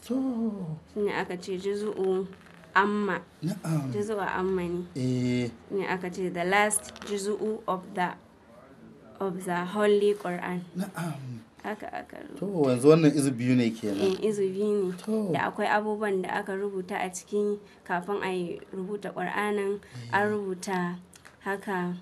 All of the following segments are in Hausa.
To. Shine aka ce juzu'u amma. Na'am. Juzu'u amma ne. Ne aka ce the last juzu'u of the Holy Quran. Na'am. Haka aka rubuta. To yanzu wannan izu 2 ne kenan. Izu 2 ne. To. Da akwai abubuwan da aka rubuta a cikin kafin a yi rubuta Qur'anin, an rubuta haka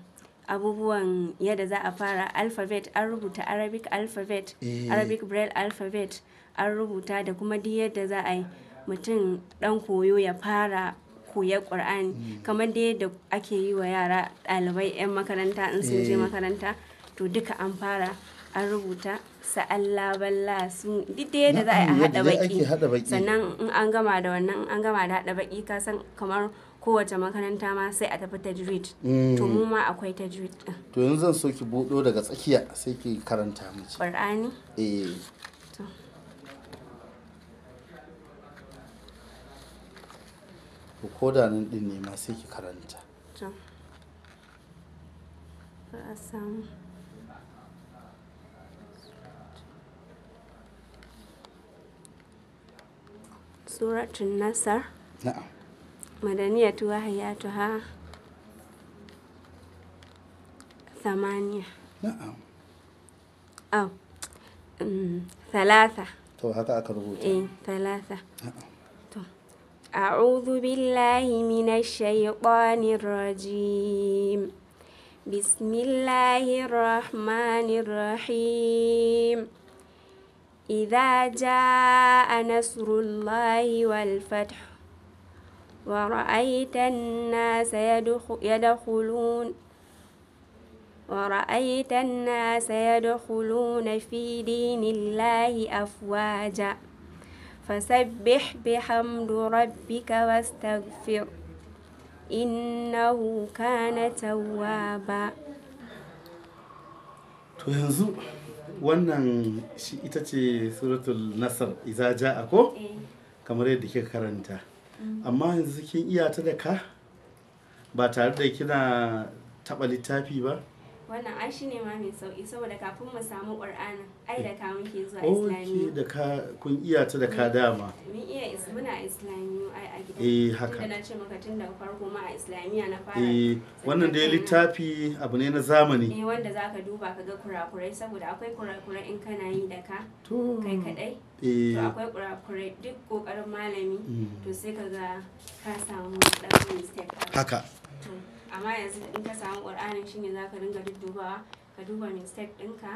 abubuwan yadda za a fara alphabet, an rubuta Arabic alphabet, Arabic Braille alphabet, an rubuta da kuma duk yadda za a yi mutum dan koyo ya fara koyar Qur'ani, kamar dai yadda ake yi wa yara ɗalibai 'yan makaranta in sun je makaranta, to duka an fara an rubuta sa'alla balla su duk da yadda za a yi a haɗa baki. Sannan in an gama da wannan, in an gama da haɗa baki, ka san kamar kowace makaranta ma sai a tafi tajwid. To mu ma akwai tajwid din. To yanzu zan so ki buɗo daga tsakiya sai ki karanta mu. Qur'ani? Eh. To. Ko da nan din ne ma sai ki karanta. To. Ba a samu. Suratul Nasr. Na'am. Madaniyatu wa hayatuha 8. Na'am. Oh. 3. To haka aka rubuta. 3. Na'am. To. A'udhu billahi minash shaitanir rajim. Bismillahir rahmanir rahim. إذا جاء نصر الله والفتح ورأيت الناس يدخلون في دين الله أفواجا فسبح بحمد ربك واستغفر إنه كان توابا. To yanzu wannan shi ita ce suratul Nasr iza ja'a ko? Kamar yadda kika karanta. Amma yanzu kin iya ta da ka? Ba tare da kina taɓa littafi ba? Wannan ai shine ma mai sauki saboda kafin mu samu Qur'anin ai da ka muke zuwa Islamiyya. Okay, da ka kun iya ta da ka dama. Mun iya muna Islamiyya ai a gida. Eh haka. Tunda na ce maka tun daga farko ma a Islamiyya na fara. Eh wannan dai littafi abu ne na zamani. Eh wanda zaka duba ka ga kurakurai saboda akwai kurakurai in kana yi da ka. To. Kai kadai. Eh. To akwai kurakurai duk kokarin malami to sai ka ga ka samu dan mistake. Haka. To amma yanzu in ka samu Qur'anin shine zaka ringa duddubawa ka duba mistake ɗinka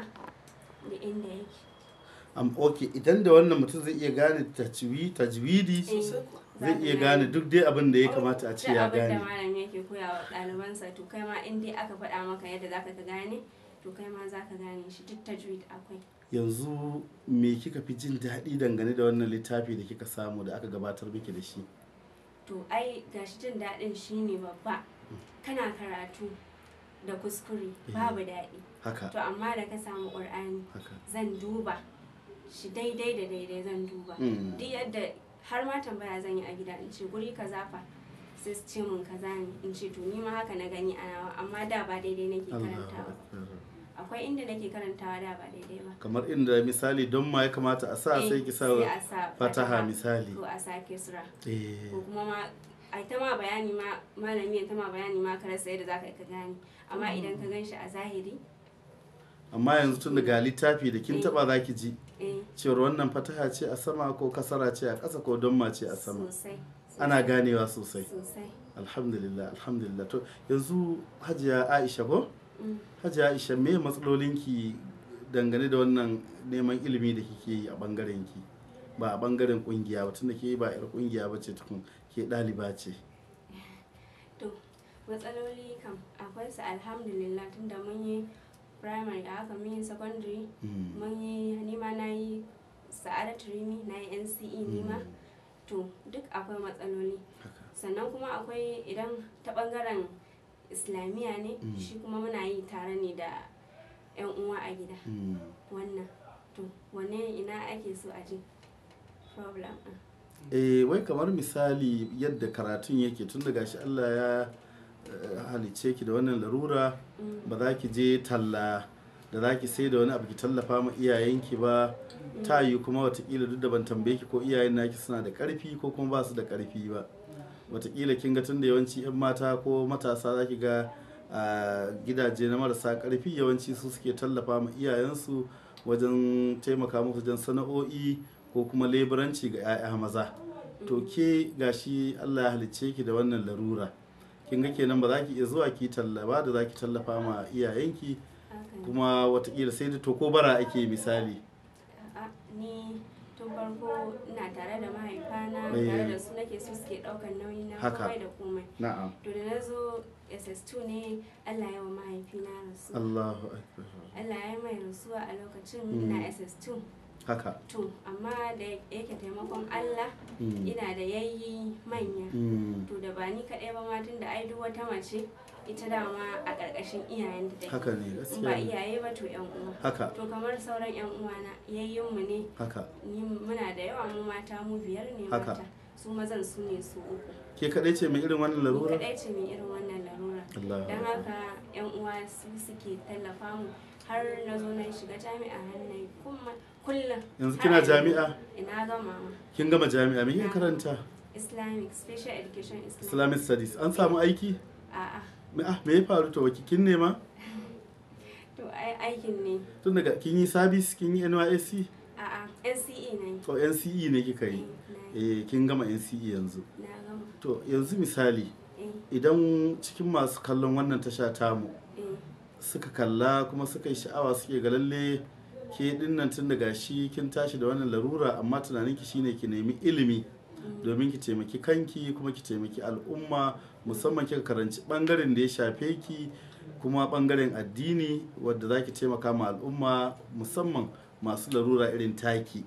da inda yake. Okay, idan da wannan mutum zai iya gane tajwidi zai iya gane duk dai abin da ya kamata a ce ya gane. Duk abin da malami yake koya wa ɗalibansa to kai ma in dai aka faɗa maka yadda zaka ka gane to kai ma zaka gane shi, duk tajwid akwai. Yanzu me kika fi jin daɗi dangane da wannan littafi da kika samu da aka gabatar miki da shi? To ai gashi jin daɗin shine babba. Kana karatu da kuskure babu daɗi. Haka. To amma da ka samu Qur'ani zan duba shi daidai da daidai zan duba. Duk yadda har ma tambaya zan yi a gida in ce guri kaza fa sai su ce mun kaza ne in ce to ni ma haka na gani a nawa amma da ba daidai nake karantawa. Akwai inda nake karantawa da ba daidai ba. Kamar inda misali don ma ya kamata a sa sai ki sa fataha misali. Ko a sa kisra. Ko kuma ma ai ta ma bayani ma malami ta ma bayani ma ka rasa yadda zaka ka gane amma idan ka ganshi a zahiri. Amma yanzu tun daga littafi da kin taba zaki ji cewar wannan fataha ce a sama ko kasara ce a ƙasa ko damma ce a sama. Sosai. Ana ganewa sosai. Sosai. Alhamdulillah, alhamdulillah. To yanzu Hajiya Aisha ko? Hajiya Aisha, me matsalolinki dangane da wannan neman ilimi da kike yi a bangaren ki? Ba a bangaren kungiya ba, tunda ke ba yar kungiya ba ce tukun, ke ɗaliba ce. To matsaloli kam akwai su alhamdulillah, tunda mun yi primary a haka mun yi secondary, mun yi nima na yi Sa'adatu Rimi, na yi NCE nima. To duk akwai matsaloli. Sannan kuma akwai idan ta bangaren Islamiyya ne, shi kuma muna yi tare ne da 'yan uwa a gida. Wannan to wanne ina ake so a ji problem ɗin? Eh wai kamar misali yadda karatun yake tun daga shi Allah ya halicce ki da wannan larura, ba za ki je talla da za ki sai da wani abu ki tallafa ma iyayenki ba. Ta yi kuma watakila, duk da ban tambaye ki ko iyayen naki suna da karfi ko kuma ba su da karfi ba, watakila kin ga tunda yawanci 'yan mata ko matasa za ki ga a gidaje na marasa karfi, yawanci su suke tallafa ma iyayensu wajen taimaka musu wajen sana'o'i ko kuma leburanci ga 'ya'ya maza. To ke gashi Allah ya halicce ki da wannan larura, kin ga kenan ba za ki iya zuwa ki talla ba da za ki tallafa ma iyayenki. Haka ne. Kuma watakila sai da to ko bara ake misali. A'a, ni tun farko ina tare da mahaifana, tare da su nake, su suke ɗaukar nauyi na komai da komai. To da na zo SS2 ne Allah ya wa mahaifina rasuwa. Allahu akbar. Allah ya mai rasuwa a lokacin ina SS2. To amma da yake taimakon Allah, ina da yayyi manya. To da ba ni kaɗai ba ma, tun da ai duk wata mace ita dama a ƙarƙashin iyayen da take. Haka ne, In ba gaskiya ne. iyaye ba to 'yan uwa. To kamar sauran 'yan uwana, yayyinmu ne. Ni muna da yawa, mu mata mu biyar ne mata. Su mazan su ne su uku. Ke kadai ce mai irin wannan Ni larura? kaɗai ce mai irin wannan larura. Allahu Don akbar. haka 'yan uwa su suke tallafa mu har na zo na shiga jami'a, har na yi kuma kullum. Yanzu Har kina a jami'a? Ina gama ma. Kin gama jami'a, me kika karanta? Islamic Special Education Islamic. Islamic Studies. An samu aiki? A'a. Me ya faru? To waki kin nema? To ai aikin ne. Tun daga kin yi service, kin yi NYSC? A'a, NCE na yi. To NCE ne kika yi? Na yi. Eh, kin gama NCE yanzu. Na gama. To yanzu misali, idan cikin masu kallon wannan tasha tamu suka kalla kuma suka yi sha'awa, suke ga lalle ke dinnan tun daga shi kin tashi da wannan larura, amma tunaninki shine ki nemi ilimi domin ki taimaki kanki kuma ki taimaki al'umma, musamman kika karanci bangaren da ya shafe ki kuma bangaren addini wadda za ki taimaka ma al'umma, musamman masu larura irin taki,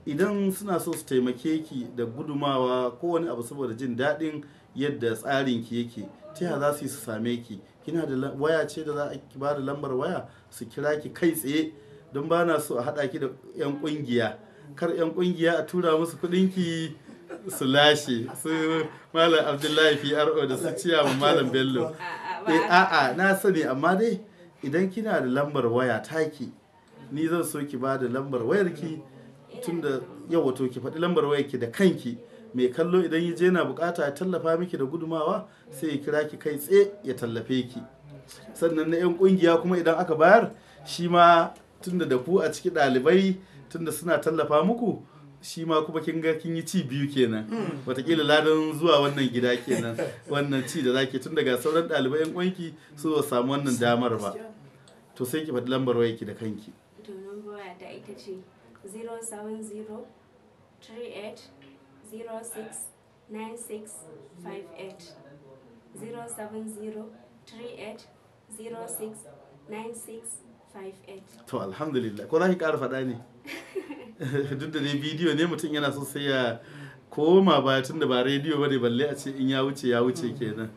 idan suna so su taimake ki da gudumawa ko wani abu saboda jin daɗin yadda tsarin ki yake, ta yaya za su yi su same ki? Kina da waya ce da za a ki ba da lambar waya su kira ki kai tsaye? Don ba na so a haɗa ki da 'yan ƙungiya, kar 'yan ƙungiya a tura musu kuɗin ki su lashe, su Malam Abdullahi PRO da su ciyaman Malam Bello. A'a, ba. Eh, a'a, na sani, amma dai idan kina da lambar waya taki, ni zan so ki ba da lambar wayarki, tunda yau wato ki faɗi lambar wayarki da kanki. Mai kallo idan ya je yana bukata ya tallafa miki da gudumawa, sai ya kira ki kai tsaye ya tallafe ki. Sannan na 'yan kungiya kuma idan aka bayar shi ma, tunda da ku a ciki ɗalibai, tunda suna tallafa muku shi ma kuma, kin ga kin yi ci biyu kenan, watakila ladan zuwa wannan gida kenan, wannan ci da zaki, tun daga sauran ɗalibai 'yan uwanki su ba samu wannan damar ba. To sai ki faɗi lambar wayarki da kanki. To number waya ta ita ce 070 38 06 96 58, 070 38 06 96 58. To alhamdulillah. Ko za ki ƙara faɗa ne? Duk da dai bidiyo ne, mutum yana so sai ya koma baya, tun da ba rediyo ba ne balle a ce in ya wuce ya wuce kenan.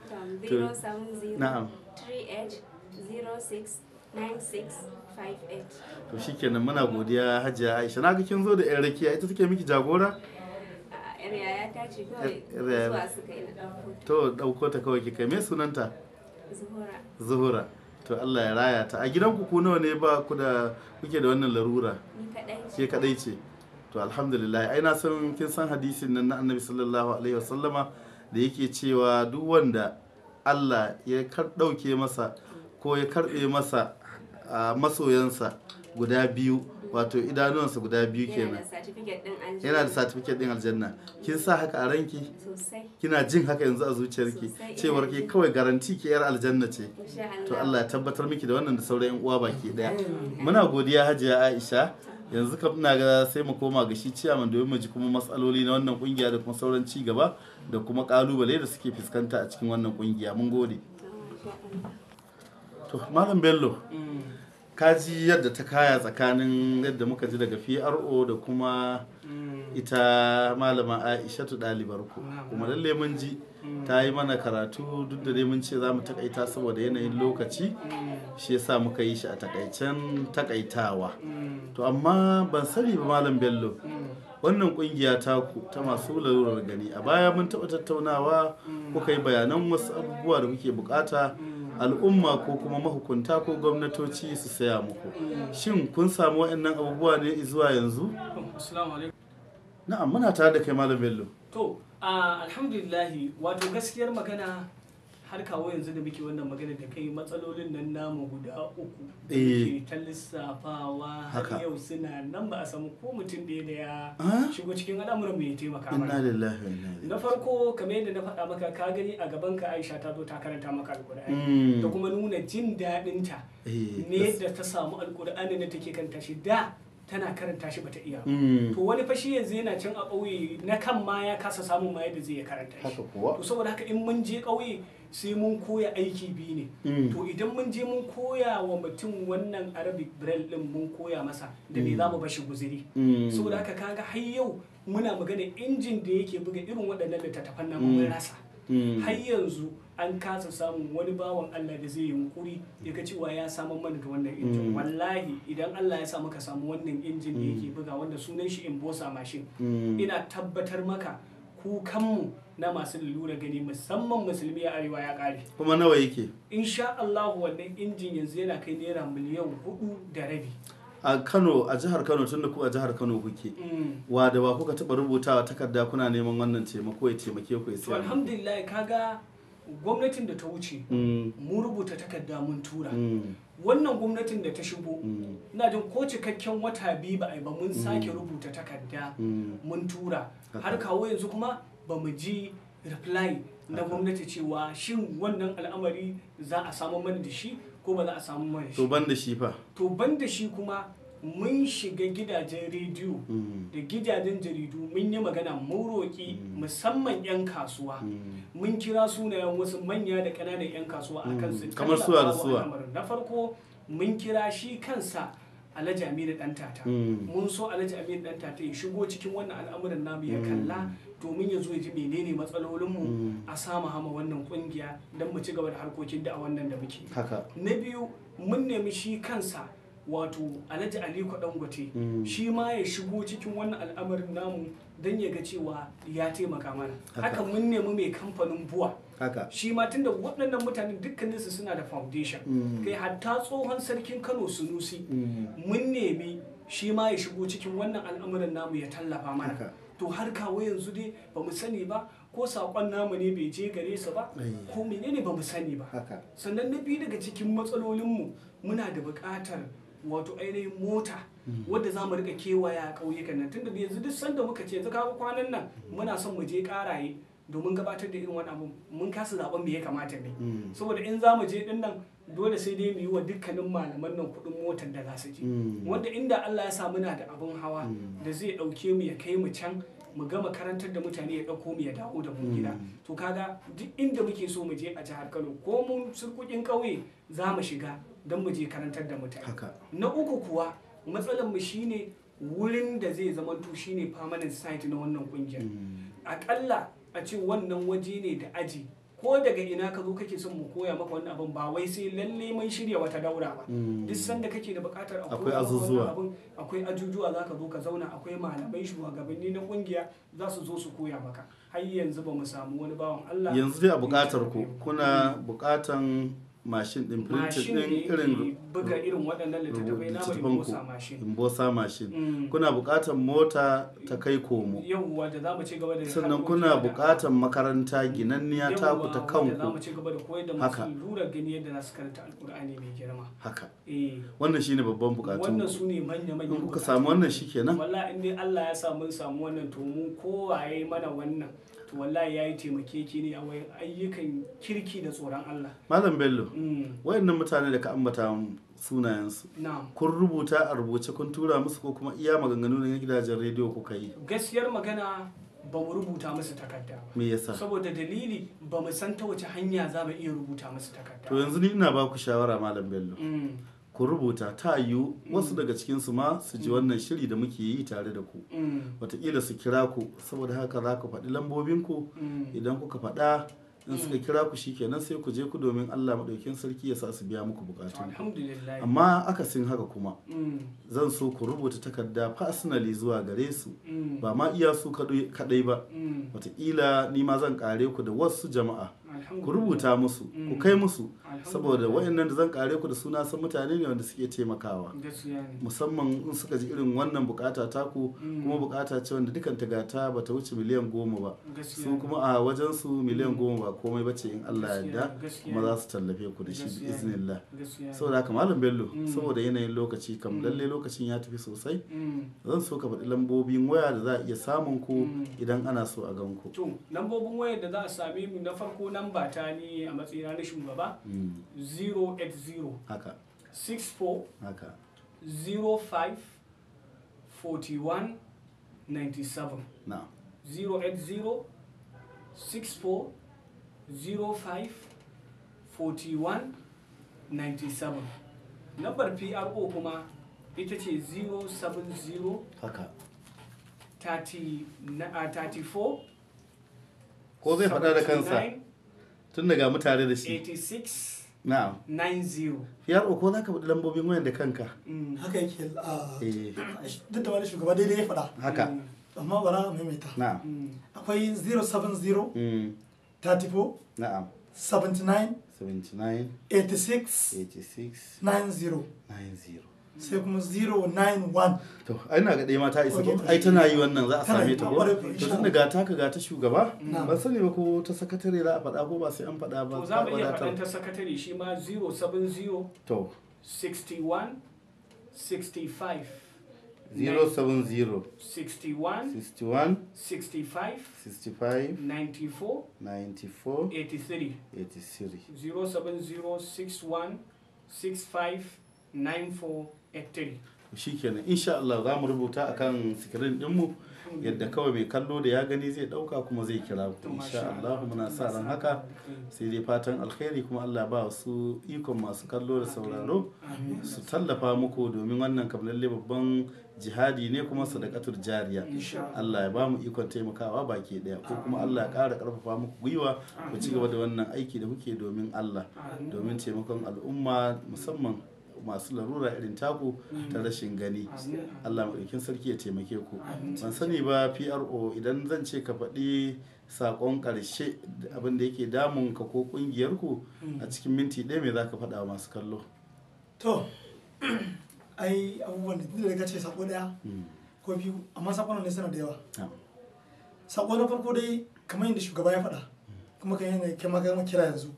To 070 38 06 96 58. To shikenan, muna godiya Hajiya Aisha. Na ga kin zo da yan rakiya, ita take miki jagora? A yar yaya ta ce kawai. Yar yaya. Zuwa suka yi na ɗauko. To ɗauko ta kawai kika. Me sunanta? Zuhura. Zuhura. To Allah ya raya ta. A gidanku ku nawa ne ba ku da kuke da wannan larura? Ni kaɗai ce. Ke kadai ce? To alhamdulillah. Ai na san kin san hadisin nan na Annabi sallallahu alaihi wasallama da yake cewa duk wanda Allah ya dauke masa ko ya karbe masa a masoyansa guda biyu, wato idanuwansa guda biyu Yana kenan, da certificate ɗin aljanna. yana da certificate din aljanna. Kin sa haka a ranki? Sosai. Kina jin haka yanzu a zuciyarki Sosai, ina cewar ke ji. kawai garanti ke yar aljanna ce? Insha Allah. To Allah ya tabbatar miki da wannan da sauran yan uwa baki daya. Muna godiya Hajiya Aisha. Yanzu kam ina ga sai mu koma ga shi ciyaman domin mu ji kuma matsaloli na wannan kungiya da kuma sauran ci gaba da kuma kalubale da suke fuskanta a cikin wannan kungiya. Mun gode. Masha Allah. To Malam Bello, ka ji yadda ta kaya tsakanin yadda muka ji daga PRO da kuma ita Malama Aishatu ɗalibar ku. Kuma lalle mun ji ta yi mana karatu, duk da dai mun ce za mu takaita saboda yanayin lokaci, shi yasa muka yi shi a takaicen takaitawa. To amma ban sani ba Malam Bello, wannan kungiya taku ta masu lalurar gani, a baya mun taɓa tattaunawa, kuka yi bayanan wasu abubuwa da kuke bukata Al'umma ko kuma mahukunta ko gwamnatoci su saya muku. Shin kun samu waɗannan abubuwa ne zuwa yanzu? Assalamu alaikum. Na'am, muna tare da kai Malam Bello. To, alhamdulillahi, wato gaskiyar magana har kawo yanzu da muke wannan magana da kai, matsalolin nan namu guda uku da muke ta lissafawa har yau suna nan, ba a samu ko mutum ɗaya da ya shigo cikin al'amuran mai taimaka Inna mana. lillahi wa inna ilaihi. Na farko, kamar yadda na faɗa maka, ka gani a gaban ka Aisha ta zo ta karanta maka Alƙur'ani da kuma nuna jin daɗinta ne yadda ta samu Alƙur'ani da take karanta shi, da tana karanta shi bata iya ba. To wani fashi yanzu yana can a ƙauye na kan ma ya kasa samun ma yadda zai ya karanta shi. Haka kuwa. To saboda haka in mun je ƙauye sai mun koya aiki biyu ne. To idan mun je mun koya wa mutum wannan Arabic Braille din, mun koya masa, da me za mu bashi guziri? Saboda haka kaga har yau muna magana injin da yake buga irin waɗannan littattafan nan mun rasa. Har yanzu an kasa samun wani bawan Allah da zai yunkuri ya ga cewa ya samar mana da wannan injin. Wallahi idan Allah ya sa muka samu wannan injin da yake buga, wanda sunan shi embosser machine, ina tabbatar maka kukanmu na masu lura gani, musamman musulmi a arewa, ya kare. Kuma nawa yake? Insha Allah wannan injin yanzu yana kai naira 4.5 miliyan. A Kano, a jihar Kano, tunda ku a jihar Kano kuke, wa da wa kuka taɓa rubutawa takarda kuna neman wannan taimako ya taimake ku ya To siya muku? alhamdulillah, kaga gwamnatin da ta wuce mun rubuta takarda mun tura. Wannan gwamnatin da ta shigo, ina jin ko cikakken wata 2 ba a yi ba, mun sake rubuta takarda mun tura. Har kawo yanzu kuma ba mu ji reply na gwamnati cewa shin wannan al'amari za a samu mana da shi ko ba za a samu mana da To shi. ban da shi fa? To ban da shi kuma, mun shiga gidajen rediyo da gidajen jaridu mun yi magana, mun roƙi musamman 'yan kasuwa. Mun kira sunayen wasu manya da ƙananan 'yan kasuwa a kan su Kamar suwa da tallafa wa suwa? al'amarin. Na farko mun kira shi kansa Alhaji Aminu Ɗantata. Mun so Alhaji Aminu Ɗantata ya shigo cikin wannan al'amuran namu ya kalla, domin ya zo ya ji menene matsalolinmu, a samu hama wannan kungiya don mu ci gaba da harkokin da a wannan da muke. Na biyu, mun nemi shi kansa wato Alhaji Aliko Dangote, shi ma ya shigo cikin wannan al'amarin namu don ya ga cewa ya taimaka mana. Haka mun nemi mai kamfanin BUA, shi ma, tunda waɗannan mutanen dukkaninsu suna da foundation. Kai hatta tsohon sarkin Kano Sunusi, mun nemi shi ma ya shigo cikin wannan al'amuran namu ya tallafa mana. To har kawo yanzu dai ba mu sani ba ko saƙon namu ne bai je gare su ba ko menene, ba mu sani ba. Sannan na biyu daga cikin matsalolinmu, muna da buƙatar wato ainihin mota wadda za mu rika kewaya a ƙauyukan nan, tunda yanzu duk sanda muka ce yanzu kaga kwanan nan muna son mu je Ƙaraye domin gabatar da irin wani abu, mun kasa zaben me ya kamata ne, saboda in za mu je din nan dole sai dai mu yi wa dukkanin malaman nan kuɗin motar da za su je, wanda inda Allah ya sa muna da abin hawa da zai ɗauke mu ya kai mu can mu gama karantar da mutane, ya ɗauko mu ya dawo da mu gida. To kaga duk inda muke so mu je a jihar Kano, ko mun surkukin ƙauye za mu shiga don mu je karantar da mutane. Na uku kuwa, matsalar mu shine wurin da zai zamanto shine permanent site na wannan kungiyar. Akalla a ce wannan waje ne da aji, ko daga ina ka zo kake son mu koya maka wannan abin, ba wai sai lalle mun shirya wata daura ba. Duk sanda kake da buƙatar a Akwai koya maka wannan azuzuwa. abin, akwai ajujuwa, za ka zo ka zauna, akwai malamai shugabanni na kungiya za su zo su koya maka. Har yanzu ba mu samu wani bawan Allah. Yanzu dai a buƙatar ku, kuna buƙatan mashin din printing Mashin da din irin yake buga irin waɗannan littattafai na mai littattafan ku, embosser machine. Embosser machine. Kuna buƙatan mota ta kai komo. Yauwa, da za mu ci gaba da Sannan harkokin kuna buƙatan makaranta ginanniya taku ta Yauwa, wanda za mu kanku. ci gaba da koyar da masu lura gani yadda za su karanta Alkur'ani mai girma. Wannan shine babban buƙatun Wannan ku. su ne manya-manyan In kuka buƙatu. samu wannan, shikenan. Wallahi in dai Allah ya sa mun samu wannan, to mu kowaye mana wannan, to wallahi yayi taimakekeniya a wajen ayyukan kirki da tsoron Allah. Malam Bello, wayannan mutane da ka ambata sunayensu, Na'am. kun rubuta a rubuce kun tura musu, ko kuma iya maganganu ne na gidajen rediyo kuka yi? Gaskiyar magana, ba mu rubuta musu takarda ba. Me yasa? Saboda dalili, ba mu san ta wace hanya za mu iya rubuta musu takarda. To yanzu ni ina ba ku shawara, Malam Bello, ku rubuta. Ta yiwu wasu daga cikinsu ma su ji wannan shiri da muke yi tare da ku, wataƙila su kira ku. Saboda haka za ku faɗi lambobinku. Idan kuka faɗa, in suka kira ku, shikenan sai ku je ku domin Allah maɗaukin sarki ya sa su biya muku To bukatu. alhamdulillah. Amma akasin haka kuma, zan so ku rubuta takarda personally zuwa gare su, ba ma iya su kaɗai ba, wataƙila ni ma zan ƙare ku da wasu jama'a. Ku rubuta musu, ku kai musu. Saboda wayannan da zan kare ku da suna san mutane ne wanda suke taimakawa. Gaskiya ne. Musamman in suka ji irin wannan bukata taku, kuma bukata ce wanda dukan ta gata bata wuce miliyan 10 ba. Gaskiya Su ne. kuma a wajen su miliyan 10 ba komai bace in Allah ya yarda, Gaskiya kuma ne. za su tallafe ku da shi Gaskiya ne. iznillah. Gaskiya ne. Saboda haka Malam Bello, saboda yanayin lokaci kam lalle lokacin ya tafi sosai, zan so ka faɗi lambobin waya da za a iya samun ku idan ana so a gan ku. To, lambobin wayar da za a same mu, na farko namba ta ni a matsayina na shugaba, 080 64 05 41 97. 080 64 05 41 97. Lambar PRO kuma ita ce 070 30 34 Ko zai faɗa da kansa 79 tun daga mutane da shi. 86 90. PRO, ko za ka faɗi lambobin wayan da kanka? Haka yake a Eh. Duk da wani shugaba daidai ya faɗa, amma bara a maimaita. Akwai 070 34 79 79 86 86 90. 90. Sai kuma 091. To, ai na ga ɗaya ma ta isa ko? Okay. Ai tana yi wannan za a Tana same yi, ta ko? ƙwarai kuwa, To, insha tun da ga taka ga ta shugaba, Na'am. ban sani ba ko ta sakatare za a faɗa ko ba sai an faɗa ba. To, za mu iya wadatar. faɗan ta sakatare shi ma, 070 61 65 070 61 61 65 65 94 94 83. 83. 070 61 65 94 83. Shikenan, insha Allah za mu rubuta akan sikirin dinmu yadda kawai mai kallo da ya gani zai dauka kuma zai kira ku, To, insha masha Allah muna sa ran haka. Sai dai fatan alkhairi, kuma Allah ba su ikon masu kallo da sauraro su tallafa muku, domin wannan kam lalle babban jihadi ne kuma sadaqatul jariya. Insha Allah ya ba mu ikon taimakawa baki daya, ko kuma Allah ya ƙara ƙarfafa muku gwiwa ku ci gaba da wannan aiki da kuke domin Allah, domin taimakon al'umma, musamman masu larura irin taku ta rashin gani. Allah maɗaukin sarki ya taimake ku. Ban sani ba PRO, idan zan ce ka faɗi saƙon ƙarshe da abin da yake damun ka ko ƙungiyar ku a cikin minti 1, me za ka faɗa wa masu kallo? To, ai abubuwan da tunda da ka ce sako daya ko biyu, amma sakon ne suna da yawa. Sako na farko dai, kamar yadda shugaba ya faɗa, kuma kan yadda kai ma ka gama kira yanzu,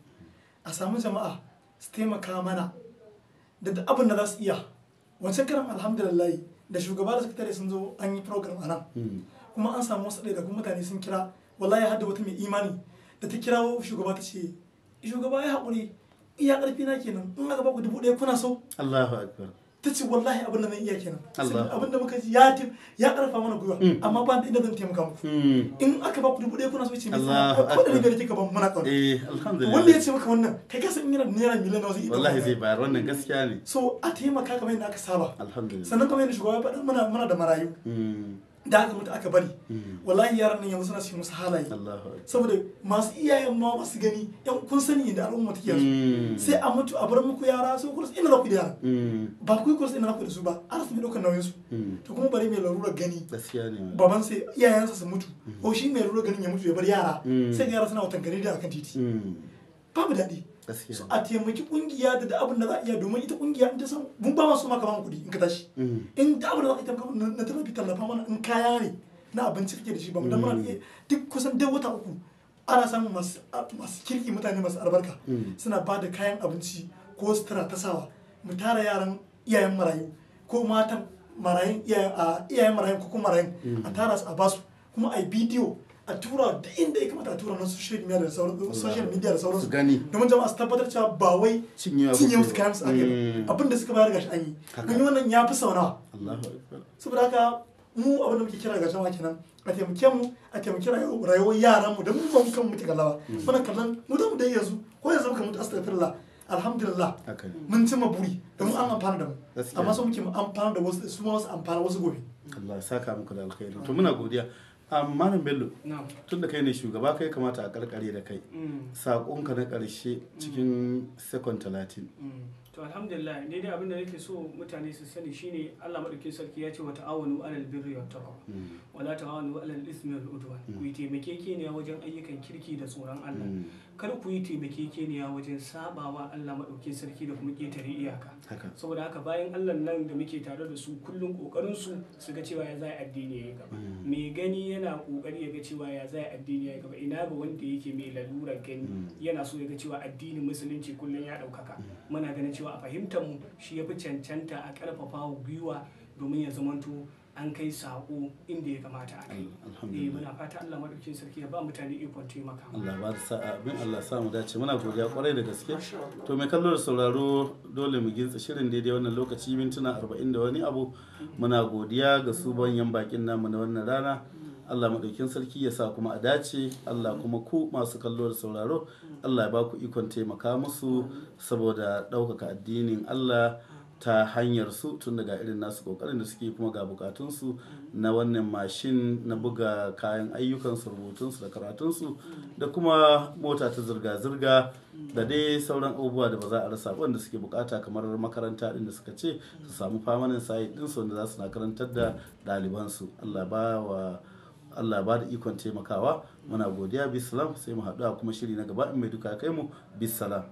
a samu jama'a su taimaka mana da duk abin da za su iya. Wancan karan alhamdulillah da shugaba da sakatare sun zo an yi program a nan, kuma an samu wasu ɗaiɗaikun mutane sun kira. Wallahi har da wata mai imani da ta kirawo shugaba ta ce, "Shugaba, ya haƙuri, iya ƙarfi na kenan, in aka baku 1000 kuna so?" Allahu akbar. Ta ce, "Wallahi abin da zan iya kenan." Allah. Abin da muka ji ya ya karfa mana gwiwa, amma ba da inda zan taimaka muku. In aka baku 1000 kuna so? Ce mai Allahu ko da akbar. biyar kika ban muna ƙauna. Eh, alhamdulillah. Wanda ya ce maka wannan, kai ka san in yana da naira miliyan nawa zai iya Wallahi ɗauka. zai bayar, wannan gaskiya ne. So a taimaka kamar yadda aka saba. Alhamdulillah. Sannan kamar yadda shugaba ya faɗa, muna da marayu da aka mutu aka bari. Wallahi yaran nan yanzu suna cikin wasu halaye, Allahu akbar. Saboda masu iyayen ma masu gani yan kun sani inda al'umma take yanzu, sai a mutu a bar muku yara, so ku rasa inda za ku yi da yaran. Ba ku yi, ku rasa inda za ku yi da su ba, a rasa mai ɗaukar nauyin su. To kuma bare mai larurar gani, Gaskiya ne wannan. baban sai iyayensa su mutu ko shi mai larurar ganin ya mutu ya bar yara, sai ga yara suna watan gari da akan titi. Babu daɗi. Gaskiya. So a taimaki kungiya da abin da za a iya, domin ita kungiya in ta san mun ba masu maka ba mu kuɗi in ka tashi, in da abin da za ka taimaka na tallafi, tallafa mana. In kaya ne na abinci kake da shi, ba mu dan muna iya duk kusan duk wata 3 ana samun masu kirki, mutane masu albarka suna ba da kayan abinci ko sutura ta sawa. Mu tara yaran iyayen marayu ko matan marayun, iyayen a iyayen marayun ko kuma marayun, a tara su a basu, kuma a yi bidiyo a tura duk inda ya kamata a tura na social media da sauran social media da sauransu, Su gani. domin jama'a su tabbatar cewa ba wai Cinyewa cinye kuke musu ba. kayan su aka yi ba. Abin da suka bayar gashi an yi. Mun yi wannan ya fi sau nawa. Allahu akbar. Saboda haka mu abin da muke kira ga jama'a kenan, a taimake mu, a taimaki rayuwar yaran mu, da mu ba mu kan muke kallawa, muna kallon mu da mu dai yanzu, ko yanzu muka mutu, astaghfirullah, alhamdulillah, Haka ne. mun cimma buri domin an amfana da mu. Gaskiya. Amma so muke mu amfana da wasu, su ma wasu amfana wasu gobe. Allah ya saka muku da alkhairi. To, muna godiya. Amma Malam Bello, Na'am. tun da kai ne shugaba, kai kamata a karkare da kai. Saƙonka na ƙarshe cikin sekon 30. To alhamdulillah, ni dai abin da nake so mutane su sani shine Allah madaukakin sarki ya ce wa ta'awanu alal birri wat taqwa wala ta'awanu alal ismi wal udwan. Ku yi taimakekeniya wajen ayyukan kirki da tsoron Allah, kar ku yi taimakekeniya wajen sabawa Allah madaukakin sarki da kuma ketare iyaka. Saboda haka bayan Allah nan da muke tare da su kullum kokarin su su ga cewa ya zai addini yayi gaba. Mai gani yana kokari ya ga cewa ya zai addini yayi gaba, ina ga wanda yake mai lalurar gani yana so ya ga cewa addinin musulunci kullum ya daukaka. Muna ganin cewa a fahimtar mu shi ya fi cancanta a karfafa gwiwa domin ya zamanto an kai sako inda ya kamata a kai. Muna fata Allah madaukakin sarki ya ba mutane ikon taimaka. Allah ba da sa'a, amin, Allah sa mu dace. Muna godiya kwarai da gaske. To mai kallo da sauraro, dole mu gintsa shirin daidai wannan lokaci, mintuna 40 da wani abu. Muna godiya ga su banyan bakin namu na wannan rana. Allah maɗaukin sarki ya sa kuma a dace. Allah kuma ku masu kallo da sauraro, Allah ya ba ku ikon taimaka musu saboda ɗaukaka addinin Allah ta hanyar su, tun daga irin nasu kokarin da suke, kuma ga bukatunsu na wannan mashin na buga kayan ayyukansu, rubutunsu da karatunsu, da kuma mota ta zirga-zirga da dai sauran abubuwa da ba za a rasa wanda suke bukata, kamar makaranta din da suka ce su samu famanin sayi ɗinsu wanda za su na karantar da ɗalibansu. Allah ba da ikon taimakawa. Muna godiya, bisalam. Sai mu haɗu a kuma shiri na gaba in mai duka kai mu. Bisalam.